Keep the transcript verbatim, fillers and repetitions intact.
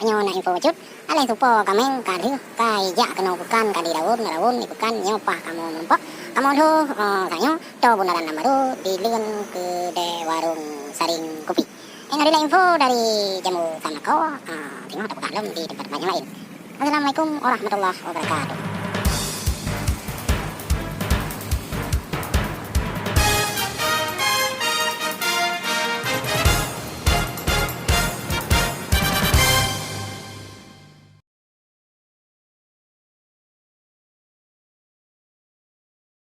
Nyoe na info bacut, alai supo kameng ka lheueh ka ijak keunoe peukan ka di raun-raun di peukan nyoe pah kamoe meurumpok. Kamoe lheueh, eh, tanyoe to bundaran Lam Baro di leuen keudè warong Saring Kupi. Nyoe adalah info dari Jambu Samako, eh, teungoh tapeukat lom di tempat-tempat nyang laén. Assalamualaikum warahmatullahi wabarakatuh.